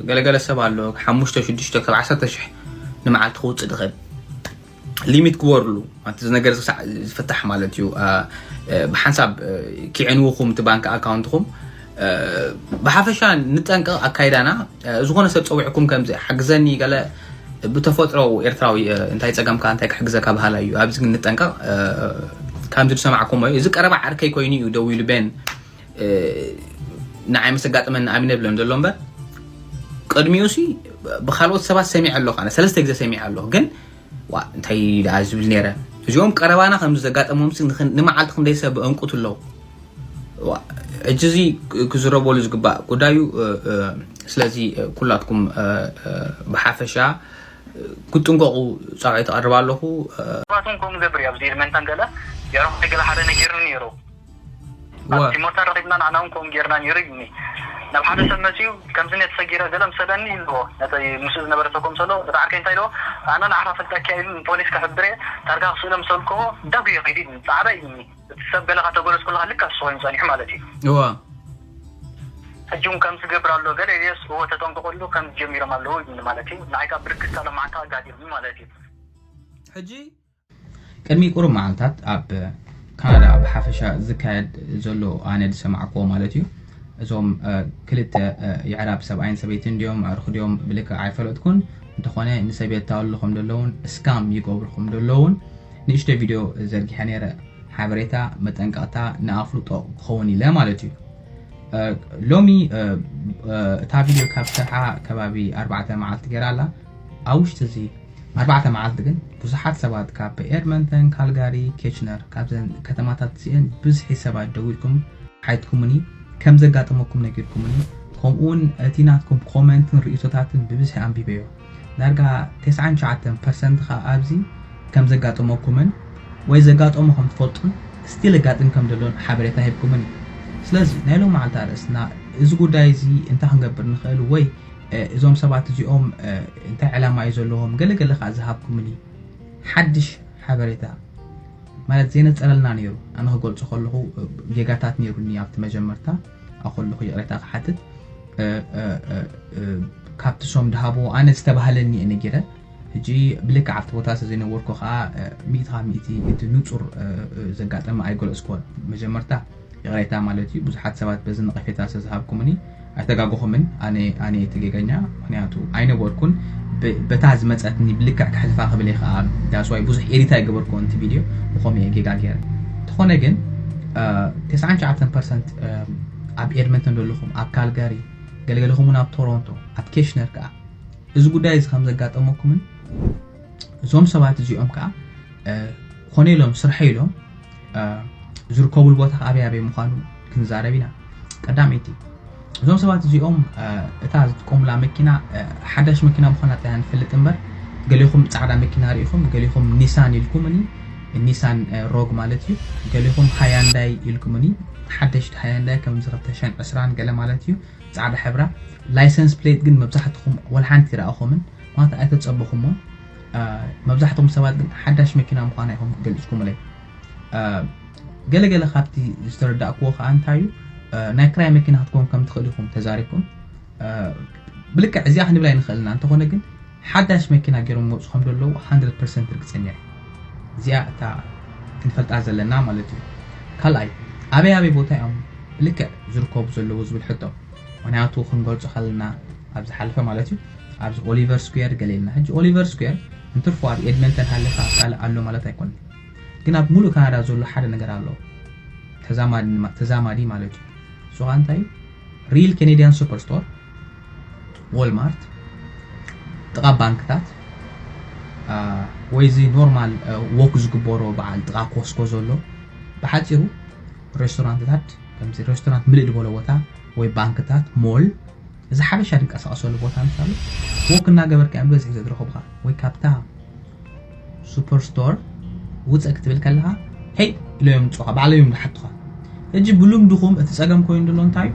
ገለገለ ሰብ ኣሎ ሓሙሽተ ሽዱሽተ ክሳብ ዓሰርተ ሽሕ ንመዓልቲ ክውፅእ ዝኽእል ሊሚት ግበርሉ እቲ ነገር ሳዕ ዝፍታሕ ማለት እዩ ብሓንሳብ ኪዕንውኹም እቲ ባንክ ኣካውንትኹም ብሓፈሻ ንጠንቀቕ ኣካይዳና ዝኾነ ሰብ ፀዊዕኩም ከምዚ ሓግዘኒ ገለ ብተፈጥሮ ኤርትራዊ እንታይ ፀገምካ እንታይ ክሕግዘካ ባህላ እዩ ኣብዚ ግን ንጠንቀቕ ከምዚ ዝሰማዕኩሞ እዩ እዚ ቀረባ ዓርከይ ኮይኑ እዩ ደው ኢሉ ቤን ንዓይ ምስ ኣጋጥመኒ ኣሚነ ብሎም ዘሎ እምበር ቅድሚኡ ሲ ብካልኦት ሰባት ሰሚዐ ኣለኹ ኣነ ሰለስተ ግዜ ሰሚዐ ኣለኹ ግን ዋ እንታይ ደኣ ዝብል ነይረ እዚኦም ቀረባና ከም ዘጋጠሞም ሲ ንመዓልቲ ክንደይ ሰብ እንቁት ኣለዉ ሕጂ እዚ ክዝረበሉ ዝግባእ ጉዳዩ ስለዚ ኩላትኩም ብሓፈሻ ክትጥንቀቑ ፃውዒ ተቐርብ ኣለኹ ሰባትን ከምኡ ገብር እዩ ኣብዚ መንታን ገለ ያሮም ገለ ሓደ ነጊርኒ ነይሩ ኣብቲ ሞታ ረኺብና ንዓና እውን ከምኡ ጌርና ነይሩ ይብኒ ናብ ሓደ ሰብ መፅዩ ከምዚ ነት ሰጊረ ገለ ምሰለኒ ይልዎ ነቲ ምስኡ ዝነበረ ሰኮም ሰሎ እቲ ዓርከይ እንታይ ኢልዎ ኣነ ንዓኻ ፈልጠኪ ኢሉ ንፖሊስ ክሕብር እየ ታርጋ ክስእሎ ምሰልክዎ ዳጉየ ከይዱ ይብኒ ፃዕዳ ይብኒ እቲ ሰብ ገለ ካተጎለስ ከለካ ልካ ንሱ ኮይኑ ጸኒሑ ማለት እዩ እዋ ሕጂ እውን ከም ዝገብር ኣሎ ገለ ኢልዮስ እዎ ተጠንቀቐሉ ከም ጀሚሮም ኣለዉ ይብኒ ማለት እዩ ንዓይ ካብ ብርግታ ሎማዓንቲ ኣጋዲሩኒ ማለት እዩ ሕጂ ቅድሚ ቁሩብ መዓልታት ኣብ ካናዳ ብሓፈሻ ዝካየድ ዘሎ ኣነ ዝሰማዕክዎ ማለት እዩ እዞም ክልተ የዕራብ ሰብኣይን ሰበይትን ድዮም ኣዕርኹ ድዮም ብልክዕ ኣይፈለጥኩን እንተኾነ ንሰብ የታልሉ ከም ዘለውን እስካም ይገብሩ ከም ዘለውን ንእሽተ ቪድዮ ዘርጊሐ ነይረ ሓበሬታ መጠንቀቕታ ንኣፍልጦ ክኸውን ኢለ ማለት እዩ ሎሚ እታ ቪድዮ ካብ ሰርሓ ከባቢ ኣርባዕተ መዓልቲ ገይራ ኣላ። ኣብ ውሽጢ እዚ ኣርባዕተ መዓልቲ ግን ብዙሓት ሰባት ካብ ኤድመንተን፣ ካልጋሪ፣ ኬችነር፣ ካብዘን ከተማታት እዚአን ብዝሒ ሰባት ደዊልኩም ሓይትኩምኒ ከም ዘጋጠመኩም ነጊርኩምኒ። ከምኡውን እቲ ናትኩም ኮመንትን ርእይቶታትን ብብዝሒ ኣንቢበዮ። ዳርጋ ተስዓን ትሽዓተን ፐርሰንት ከኣ ኣብዚ ከም ዘጋጠመኩምን ወይ ዘጋጠሞ ከም ትፈልጡን ስቲል ኣጋጥም ከም ዘሎን ሓበሬታ ሂብኩምን እዩ። ስለዚ ናይ ሎም መዓልቲ ኣርእስትና እዚ ጉዳይ እዚ እንታይ ክንገብር ንኽእል ወይ እዞም ሰባት እዚኦም እንታይ ዕላማ እዩ ዘለዎም ገለገለ ከዓ ዝሃብኩምኒ ሓድሽ ሓበሬታ ማለት ዘይነፀረልና ነይሩ። ኣነ ክገልፆ ከለኹ ጌጋታት ነይሩኒ ኣብቲ መጀመርታ። ኣብ ከለኹ ይቕሬታ ክሓትት። ካብቲ ሶም ድሃቦ ኣነ ዝተባህለኒ እየ ነጊረ። ሕጂ ብልክዕ ኣብቲ ቦታ ስለ ዘይነበርኩ ከዓ ሚእቲ ካብ ሚእቲ እቲ ንፁር ዘጋጠመ ኣይገለፅኩዎን። መጀመርታ ይቕሬታ ማለት እዩ። ብዙሓት ሰባት በዚ ነቐፌታ ስለ ዝሃብኩምኒ ኣይተጋገኹምን። ኣነ ኣነ እቲ ጌገኛ ምክንያቱ ኣይነበርኩን። በታ ዝመፀትኒ ብልክዕ ክሕልፋ ክብል እየ ከዓ ዳስዋይ ብዙሕ ኤዲት ኣይገበርኩዎን እቲ ቪድዮ። ብኸምኡ እየ ጌጋ ገይረ። እንተኾነ ግን ተስዓን ትሽዓተን ፐርሰንት ኣብ ኤድመንተን ዘለኹም፣ ኣብ ካልጋሪ፣ ገለገለኹም እውን ኣብ ቶሮንቶ፣ ኣብ ኬሽነር ከዓ እዚ ጉዳይ እዚ ከም ዘጋጠመኩምን እዞም ሰባት እዚኦም ከዓ ኮነ ኢሎም ስርሐ ኢሎም ዝርከቡሉ ቦታ ኣበይ ኣበይ ምዃኑ ክንዛረብ ኢና። ቀዳመይቲ እዞም ሰባት እዚኦም እታ ዝጥቀሙላ መኪና ሓዳሽ መኪና ምዃና ጥራይ ንፈልጥ እምበር ገሊኹም ፃዕዳ መኪና ርኢኹም፣ ገሊኹም ኒሳን ኢልኩምኒ፣ ኒሳን ሮግ ማለት እዩ። ገሊኹም ሃያንዳይ ኢልኩምኒ፣ ሓደሽቲ ሃያንዳይ ከምዚ ክልተ ሽሕን ዕስራን ገለ ማለት እዩ። ፃዕዳ ሕብራ ላይሰንስ ፕሌት ግን መብዛሕትኹም ወላ ሓንቲ ይረኣኹምን ማለት ኣይተፀበኹሞን። መብዛሕትኹም ሰባት ግን ሓዳሽ መኪና ምዃና ኢኹም ገሊፅኩምለይ። ገለገለ ካብቲ ዝተረዳእኩዎ ከዓ እንታይ እዩ ናይ ክራይ መኪና ክትከውን ከም ትኽእል ኢኹም ተዛሪብኩም። ብልክዕ እዚኣ ክንብል ኣይንኽእልና፣ እንተኾነ ግን ሓዳሽ መኪና ገይሮም ይመፁ ከም ዘለዉ ሃንድረድ ፐርሰንት ርግፀኛ እዩ። እዚኣ እታ ክንፈልጣ ዘለና ማለት እዩ። ካልኣይ ኣበይ ኣበይ ቦታ እዮም ብልክዕ ዝርከቡ ዘለዉ ዝብል ሕቶ፣ ምክንያቱ ክንገልፆ ከለና ኣብ ዝሓለፈ ማለት እዩ ኣብዚ ኦሊቨር ስኩዌር ገለ ኢልና። ሕጂ ኦሊቨር ስኩዌር እንትርፎ ኣብ ኤድመንተን ሃሊኻ ካልእ ኣሎ ማለት ኣይኮነን፣ ግን ኣብ ሙሉእ ካናዳ ዘሎ ሓደ ነገር ኣሎ ተዛማዲ ማለት እዩ። እሱ ከዓ እንታይ እዩ? ሪል ኬኔዲያን ሱፐር ስቶር፣ ዎልማርት፣ ጥቓ ባንክታት ወይ እዚ ኖርማል ዎክ ዝግበሮ በዓል ጥቓ ኮስኮ ዘሎ፣ ብሓፂሩ ሬስቶራንትታት ከምዚ ሬስቶራንት ምልእ ዝበሎ ቦታ ወይ ባንክታት፣ ሞል፣ እዚ ሓበሻ ዝንቀሳቐሰሉ ቦታ ምሳሉ ዎክ እናገበርካ እዮም በዝሒ ዘድረኹብካ ወይ ካብታ ሱፐር ስቶር ውፅእ ክትብል ከለኻ ሄይ ኢሎ እዮም ምፅኻ ባዕሎም እዮም ዝሓቱኻ። ሕጂ ብልምድኹም እቲ ፀገም ኮይኑ ዘሎ እንታይ እዩ?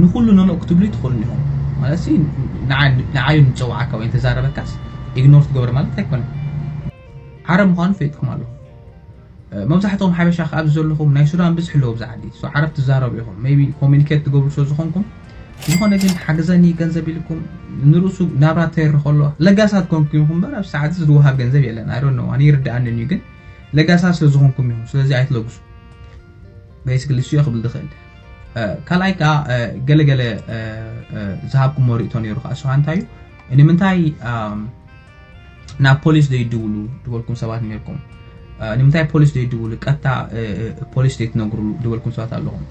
ንኩሉ ነንኦ ክትብሉ ይትኽእሉ ኢኹም ማለት ንዓዩ ንፀውዓካ ወይ ተዛረበካስ ኢግኖር ትገብር ማለት ኣይኮነን። ዓረብ ምዃኑ ፈይጥኩም ኣለኹም። መብዛሕትኦም ሓበሻ ከኣ ኣብዚ ዘለኹም ናይ ሱዳን ብዝሒ ኣለዉ ኣብዚ ዓዲ። ሶ ዓረብ ትዛረቡ ኢኹም። ሜቢ ኮሚኒኬት ትገብሩ ስለ ዝኾንኩም ዝኾነ ግን ሓግዘኒ ገንዘብ ኢልኩም ንርእሱ ናብራ ተይሪ ከሎ ለጋሳት ኮንኩም ኢኹም እምበር ኣብ ሰዓት ዝወሃብ ገንዘብ የለን። ኣይ ዶንት ኖ ኣነ ይርድኣንን እዩ ግን ለጋሳት ስለ ዝኾንኩም ኢኹም። ስለዚ ኣይትለግሱ። ቤሲክሊ እሱ እየ ክብል ዝኽእል። ካልኣይ ከዓ ገለገለ ዝሃብኩሞ ርእቶ ነይሩ ከዓ እሱ እንታይ እዩ ንምንታይ ናብ ፖሊስ ዘይድውሉ ዝበልኩም ሰባት ነርኩም። ንምንታይ ፖሊስ ዘይድውሉ ቀጥታ ፖሊስ ዘይትነግሩሉ ዝበልኩም ሰባት ኣለኹም።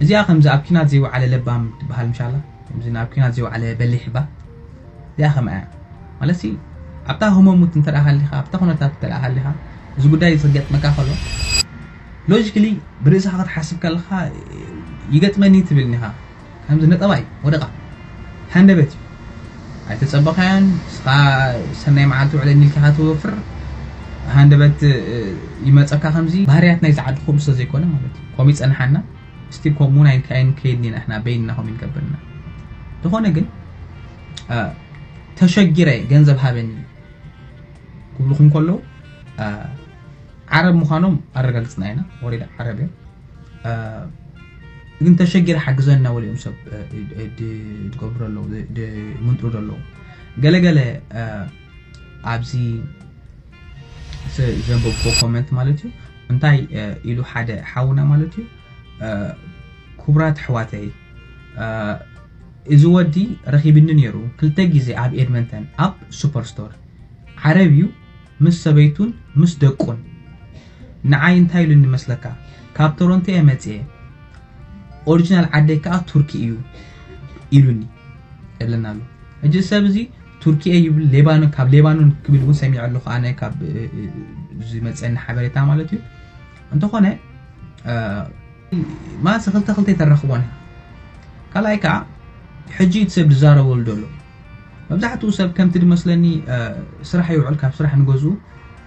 እዚኣ ከምዚ ኣብ ኪናት ዘይወዓለ ለባም ትበሃል ምሻላ ከምዚ ናብ ኪናት ዘይወዓለ በሊሕ ባ እዚኣ ከምኣ እያ ማለት ኣብታ ህመሙት እንተ ሃሊኻ ኣብታ ኩነታት እንተ ሃሊኻ እዚ ጉዳይ ዝገጥመካ ከሎ ሎጂክሊ ብርእስኻ ክትሓስብ ከለኻ ይገጥመኒ ትብል ኒኻ ከምዚ ነጠባይ ወደቓ ሃንደበት እዩ። ኣይተጸበኻያን ስኻ ሰናይ መዓልቲ ውዕለኒ ኢልካ ትወፍር ሃንደበት ይመጸካ። ከምዚ ባህርያት ናይ ዝዓድኹም ስለ ዘይኮነ ማለት እዩ። ከምኡ ይጸንሓና ስቲል ከምኡ እውን ኣይንከይድን ኢና ሕና በይንና ከምኡ ይንገብርና። ዝኾነ ግን ተሸጊረ ገንዘብ ሃበኒ ክብልኹም ከለዉ ዓረብ ምዃኖም ኣረጋግፅና ኢና። ወሬዳ ዓረብ እዮም። ግን ተሸጊረ ሓግዘኒ እናበሉ እዮም ሰብ ዝገብሩ ዘለዉ ዝምንጥሩ ዘለዉ። ገለገለ ኣብዚ ዘንበብኩዎ ኮመንት ማለት እዩ እንታይ ኢሉ ሓደ ሓውና ማለት እዩ ክቡራት ኣሕዋተይ እዚ ወዲ ረኺብኒ ነይሩ ክልተ ግዜ ኣብ ኤድመንተን ኣብ ሱፐር ስቶር ዓረብ እዩ ምስ ሰበይቱን ምስ ደቁን ንዓይ እንታይ ኢሉኒ መስለካ ካብ ቶሮንቶ እየ መፅየ ኦሪጂናል ዓደይ ከዓ ቱርኪ እዩ ኢሉኒ። የብለና ኣሎ። ሕጂ ሰብ እዚ ቱርኪ እየ ይብል፣ ሌባኖን፣ ካብ ሌባኖን ክብል እውን ሰሚዐ ኣለኹ ኣነ፣ ካብ ዝመፀኒ ሓበሬታ ማለት እዩ። እንተኾነ ማስ ክልተ ክልተ ይተረኽቦን። ካልኣይ ከዓ ሕጂ እቲ ሰብ ዝዛረበሉ ዘሎ መብዛሕትኡ ሰብ ከምቲ ዝመስለኒ ስራሕ ይውዕል፣ ካብ ስራሕ ንገዝኡ፣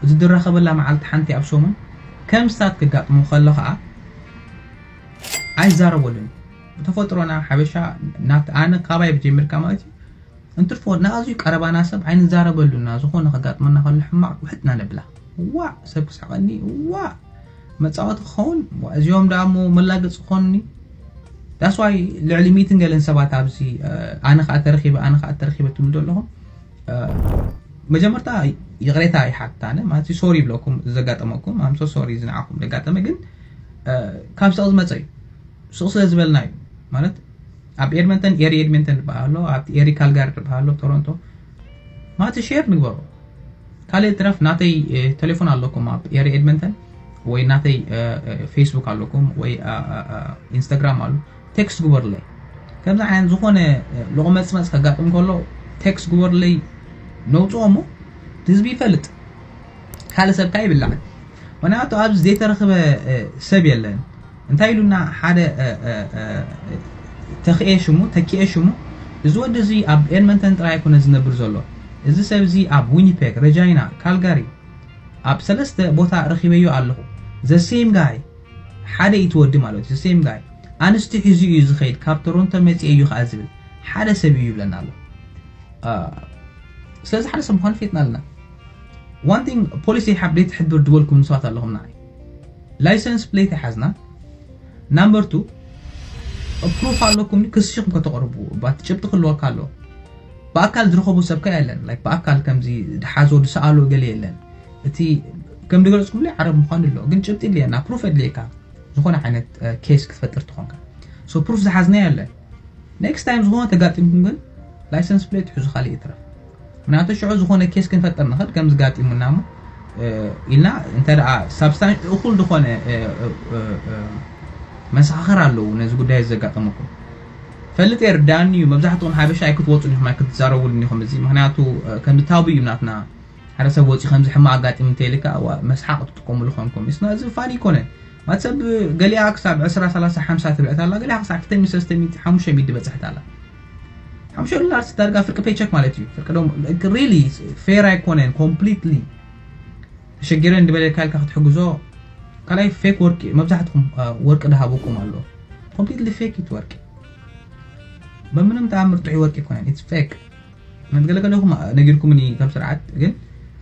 እዚ ዝራኸበላ መዓልቲ ሓንቲ ኣብ ሰሙን ከም ስታት ክጋጥሞ ከሎ ከዓ ኣይዛረበሉን። ብተፈጥሮና ሓበሻ ናት ኣነ ካባይ ብጀሚርካ ማለት እዩ እንትርፎ ንኣዝዩ ቀረባና ሰብ ኣይንዛረበሉና። ዝኾነ ከጋጥመና ከሎ ሕማቕ ውሕጥና ነብላ። ዋእ ሰብ ክስሕቐኒ፣ ዋእ መፃወቲ ክኸውን፣ እዚኦም ደኣ እሞ መላገፂ ክኾኑኒ። ዳስዋይ ልዕሊ ሚትን ገለን ሰባት ኣብዚ ኣነ ከዓ ተረኺበ ኣነ ከዓ ተረኺበ ትብሉ ዘለኹም። መጀመርታ ይቕሬታ ይሓትት ኣነ ማለት ሶሪ ይብለኩም ዘጋጠመኩም ኣምሶ ሶሪ ዝንዓኹም ዘጋጠመ ግን ካብ ስቕ ዝመፀ እዩ። ስቕ ስለ ዝበልና እዩ ማለት ኣብ ኤድመንተን ኤሪ ኤድመንተን ዝበሃል ኣሎ ኣብቲ ኤሪ ካልጋሪ ዝበሃል ኣሎ ቶሮንቶ ማለት ሼር ንግበሮ። ካልእ ትረፍ ናተይ ቴሌፎን ኣለኩም ኣብ ኤሪ ኤድመንተን ወይ ናተይ ፌስቡክ ኣለኩም ወይ ኢንስታግራም ኣሎ ቴክስት ግበሩለይ። ከምዚ ዓይነት ዝኾነ ሎቕመፅመፅ ከጋጥም ከሎ ቴክስት ግበሩለይ ነውፅኦ እሞ ህዝቢ ይፈልጥ። ካልእ ሰብ ከኣ ይብላዕ። ምክንያቱ ኣብዚ ዘይተረኽበ ሰብ የለን። እንታይ ኢሉና ሓደ ተኽኤ ሽሙ ተኪኤ ሽሙ እዚ ወዲ እዚ ኣብ ኤድመንተን ጥራይ ኣይኮነ ዝነብር ዘሎ። እዚ ሰብ እዚ ኣብ ዊኒፔግ፣ ረጃይና፣ ካልጋሪ ኣብ ሰለስተ ቦታ ረኺበዮ ኣለኹ። The same guy ሓደ እዩ እቲ ወዲ ማለት እዩ። The same guy ኣንስቲ ሒዙ እዩ ዝኸይድ ካብ ቶሮንቶ መፂኤ እዩ ከዓ ዝብል ሓደ ሰብ እዩ ይብለና ኣሎ። ስለዚ ሓደ ሰብ ምዃኑ ፌጥና ኣለና። One thing ፖሊስ ይሓብ ዘይትሕብር ዝበልኩም ሰባት ኣለኹም ንዓይ license plate ይሓዝና number two proof ኣለኩም ክስሽኹም ከተቕርቡ ባት ጭብጢ ክልወካ ኣሎ። ብኣካል ዝረኸቡ ሰብ ከ የለን like ብኣካል ከምዚ ድሓዞ ድሰኣሎ ገለ የለን። እቲ ከም ድገለፅኩምለይ ዓረብ ምዃኑ ኣሎ ግን ጭብጢ ድልየና proof የድልየካ። ዝኾነ ዓይነት ኬስ ክትፈጥር ትኾንካ so proof ዝሓዝና የለን። Next time ዝኾነ ተጋጢምኩም ግን license plate ሕዙ ካልእ ይትረፍ። ምክንያቱ ሽዑ ዝኾነ ኬስ ክንፈጥር ንኽእል ከም ዝጋጢሙና እሞ ኢልና እንተ ደኣ ሳብስታንሽ እኹል ዝኾነ መሰኻኽር ኣለዉ ነዚ ጉዳይ ዘጋጠመኩም ፈልጥ የርዳኒ እዩ። መብዛሕትኹም ሓበሻ ኣይክትወፁን ኢኹም ኣይክትዛረቡልን ኢኹም እዚ ምክንያቱ ከም ታቡ እዩ ናትና ሓደ ሰብ ወፂ ከምዚ ሕማቕ ኣጋጢሙ እንተይልካ መስሓቕ ትጥቀሙሉ ኮንኩም እስና እዚ ፋኒ ይኮነ ማት ሰብ ገሊኣ ክሳብ ዕስራ ሰላሳ ሓምሳ ትብዕት ኣላ ገሊኣ ክሳብ ክልተ ሚእቲ ሰለስተ ሚእቲ ሓሙሽተ ሚእቲ በፅሕት ኣላ ሓሙሽተ ዶላር ዳርጋ ፍርቂ ፔቸክ ማለት እዩ ፍርቂ ዶ really fair ኣይኮነን completely ተሸጊረ እንድበለልካ ኢልካ ክትሕግዞ ካልኣይ ፌክ ወርቂ መብዛሕትኩም ወርቂ ድሃበኩም ኣሎ completely fake it ወርቂ በምንም ተኣምር ጥዑይ ወርቂ ይኮነን it's fake መትገለገለኹም ነጊርኩምኒ ከም ስርዓት ግን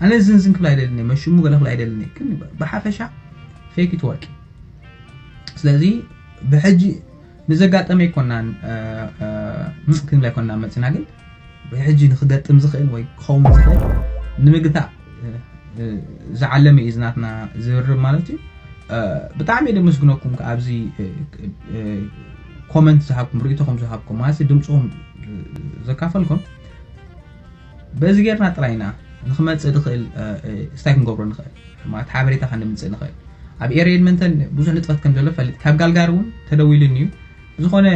ኣነ ዝንዝን ክብል ኣይደልን መሽሙ ገለ ክብል ኣይደልን ግን ብሓፈሻ fake it ወርቂ ስለዚ ብሕጂ ንዘጋጠመ ኣይኮናን ክንብል ኣይኮና መፅና ግን ብሕጂ ንክገጥም ዝኽእል ወይ ክኸውን ዝኽእል ንምግታእ ዝዓለመ እዩ ዝናትና ዝርርብ ማለት እዩ ብጣዕሚ የደመስግነኩም ኣብዚ ኮመንት ዝሃብኩም ርእቶኹም ዝሃብኩም ማለት ድምፅኹም ዘካፈልኩም በዚ ጌርና ጥራይና ንክመፅእ ዝኽእል ስታይ ክንገብሮ ንኽእል ማለት ሓበሬታ ከንምፅእ ንኽእል ኣብ ኤርያ ኤድመንተን ብዙሕ ንጥፈት ከም ዘሎ ፈልጥ ካብ ጋልጋር እውን ተደዊሉኒ እዩ ዝኾነ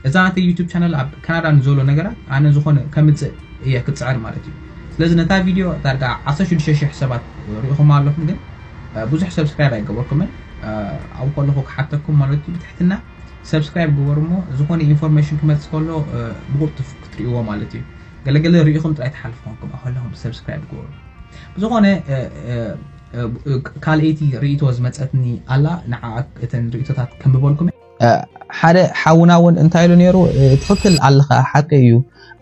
እዛ ናተይ ዩቱብ ቻነል ኣብ ካናዳ ንዘሎ ነገራት ኣነ ዝኾነ ከምፅእ እየ ክፅዕር ማለት እዩ ስለዚ ነታ ቪድዮ ዳርጋ ዓሰርተ ሽዱሽተ ሽሕ ሰባት ሪኢኹም ኣለኹም ግን ብዙሕ ሰብስክራይብ ኣይገበርኩምን ኣብ ከለኹ ክሓተኩም ማለት እዩ ብትሕትና ሰብስክራይብ ግበሩ እሞ ዝኾነ ኢንፎርሜሽን ክመፅእ ከሎ ብቁልጡፍ ክትሪእዎ ማለት እዩ ገለገለ ሪኢኹም ጥራይ ትሓልፉ ኮንኩም ኣኸለኹም ሰብስክራይብ ግበሩ ብዝኾነ ካልኣይቲ ርእቶ ዝመፀትኒ ኣላ ንዓ እተን ርእቶታት ከንብበልኩም ሓደ ሓውና እውን እንታይ ኢሉ ነይሩ ትኽክል ኣለኻ ሓቂ እዩ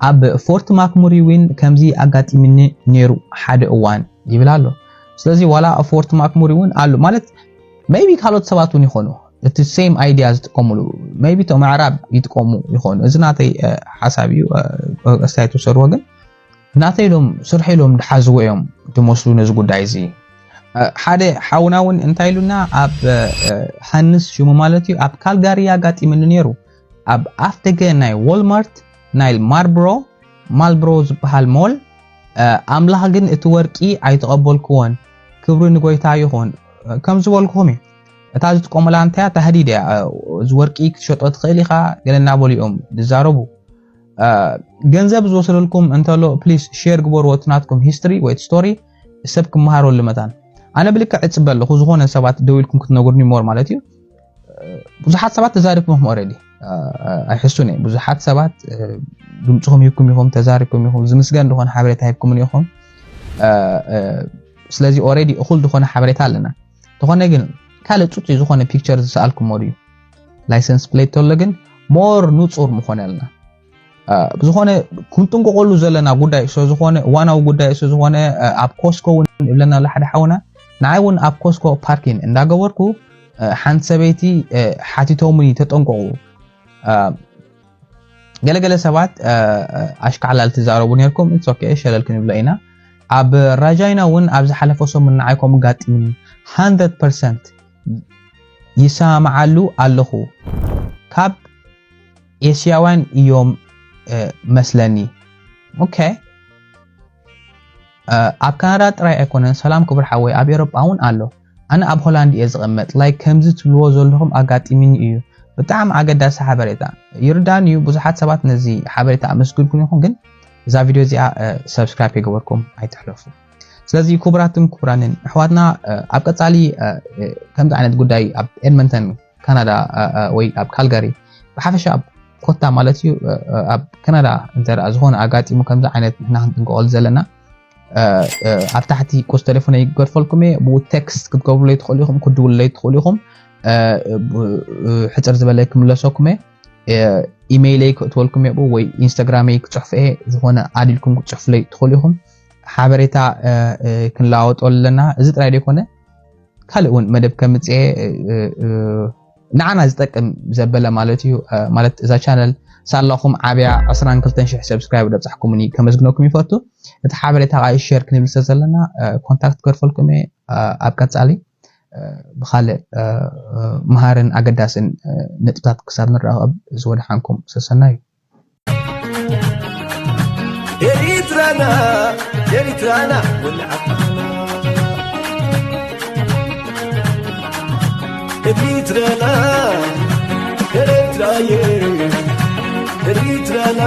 ኣብ ፎርት ማክሙሪ እውን ከምዚ ኣጋጢምኒ ነይሩ ሓደ እዋን ይብል ኣሎ ስለዚ ዋላ ፎርት ማክሙሪ እውን ኣሎ ማለት maybe ካልኦት ሰባት እውን ይኾኑ እቲ same idea ዝጥቀሙሉ maybe እቶም ኣዕራብ ይጥቀሙ ይኾኑ እዚ ናተይ ሓሳብ እዩ ኣስተያየት ውሰድዎ ግን ናተይ ኢሎም ስርሒ ኢሎም ድሓዝዎ እዮም ድመስሉ ነዚ ጉዳይ እዚ ሓደ ሓውና እውን እንታይ ኢሉና ኣብ ሃንስ ሽሙ ማለት እዩ ኣብ ካልጋሪ ኣጋጢምኒ ነይሩ ኣብ ኣፍ ደገ ናይ ዎልማርት ናይ ማርብሮ ማልብሮ ዝበሃል ሞል ኣምላኽ ግን እቲ ወርቂ ኣይተቐበልክዎን ክብሪ ንጎይታ ይኹን ከም ዝበልኩኹም እዩ እታ ዝጥቀሙላ እንታይ እያ? ታህዲድ እያ። እዚ ወርቂ ክትሸጦ ትኽእል ኢኻ ገለ እናበሉ እዮም ዝዛረቡ። ገንዘብ ዝወሰደልኩም እንተሎ ፕሊስ ሼር ግበርዎ፣ እቲ ናትኩም ሂስትሪ ወይ ስቶሪ ሰብ ክመሃረሉ መታን። ኣነ ብልክዕ እጽበ ኣለኹ ዝኾነ ሰባት ደው ኢልኩም ክትነግሩኒ ሞር ማለት እዩ። ብዙሓት ሰባት ተዛሪብኩም ኢኹም ኦልሬዲ። ኣይሕሱን እየ። ብዙሓት ሰባት ድምፅኹም ሂብኩም ኢኹም፣ ተዛሪብኩም ኢኹም፣ ዝምስገን ዝኾነ ሓበሬታ ሂብኩምን ኢኹም። ስለዚ ኦልሬዲ እኹል ዝኾነ ሓበሬታ ኣለና። ተኾነ ግን ካልእ ፅፁይ ዝኾነ ፒክቸር ዝሰኣልኩሞ ድዩ? ላይሰንስ ፕሌት ተሎ ግን ሞር ንፁር ምኾነ ኣለና። ብዝኾነ ክንጥንቀቀሉ ዘለና ጉዳይ ስለዝኾነ፣ እዋናዊ ጉዳይ ስለዝኾነ፣ ኣብ ኮስኮ እውን ይብለና ኣሎ ሓደ ሓውና። ንዓይ እውን ኣብ ኮስኮ ፓርኪን እንዳገበርኩ ሓንቲ ሰበይቲ ሓቲቶምኒ ተጠንቀቁ፣ ገለገለ ሰባት ኣሽካዕላል ትዛረቡ ነርኩም። ኢትስ ኦኬ፣ ሸለል ክንብሎ ኢና። ኣብ ራጃይና እውን ኣብ ዝሓለፈ ሰሙን ንዓይ ከምኡ ጋጢምኒ። ሃንድረድ ፐርሰንት ይሰማማዓሉ ኣለኹ። ካብ ኤስያውያን እዮም መስለኒ። ኦኬ፣ ኣብ ካናዳ ጥራይ ኣይኮነን ሰላም ክቡር ሓወይ፣ ኣብ ኤሮጳ እውን ኣሎ። ኣነ ኣብ ሆላንድ እየ ዝቕመጥ። ላይክ ከምዚ ትብልዎ ዘለኹም ኣጋጢምኒ እዩ። ብጣዕሚ ኣገዳሲ ሓበሬታ። ይርዳን እዩ፣ ብዙሓት ሰባት ነዚ ሓበሬታ ኣመስግንኩም ይኹን፣ ግን እዛ ቪድዮ እዚኣ ሰብስክራይብ የገበርኩም ኣይትሕለፉ። ስለዚ ክቡራትን ክቡራንን ኣሕዋትና፣ ኣብ ቀጻሊ ከምዚ ዓይነት ጉዳይ ኣብ ኤድመንተን ካናዳ ወይ ኣብ ካልጋሪ ብሓፈሻ ኣብ ኮታ ማለት እዩ ኣብ ካናዳ እንተ ዝኾነ ኣጋጢሙ ከምዚ ዓይነት ንሕና ክንጥንቀቐሉ ዘለና ኣብ ታሕቲ ቁስ ቴሌፎነይ ክገድፈልኩም እየ። ብኡ ቴክስት ክትገብሩለይ ትኽእሉ ኢኹም፣ ክትድውሉለይ ትኽእሉ ኢኹም። ሕፅር ዝበለ ክምለሰኩም እየ። ኢሜይለይ ክእትወልኩም እየ ብኡ ወይ ኢንስታግራመይ ክፅሕፍ እየ። ዝኾነ ኣድልኩም ክትፅሕፉለይ ትኽእሉ ኢኹም። ሓበሬታ ክንለዋወጠሉ ኣለና። እዚ ጥራይ ዘይኮነ ካልእ እውን መደብ ከምፅእ እየ። ንዓና ዝጠቅም ዘበለ ማለት እዩ። ማለት እዛ ቻነል ሳላኹም ዓብያ ዕስራን ክልተን ሽሕ ሰብስክራይብ ደብፃሕኩምኒ ከመስግነኩም ይፈቱ። እቲ ሓበሬታ ከዓ ሸር ክንብል ስለዘለና ኮንታክት ክገድፈልኩም እየ። ኣብ ቀፃሊ ብኻልእ መሃርን ኣገዳስን ነጥብታት ክሳብ ንራኸብ ዝወድሓንኩም ሰሰናዩ። ኤሪትራና ኤሪትራና ወልዓና ኤሪትራና ኤሪትራየ ኤሪትራና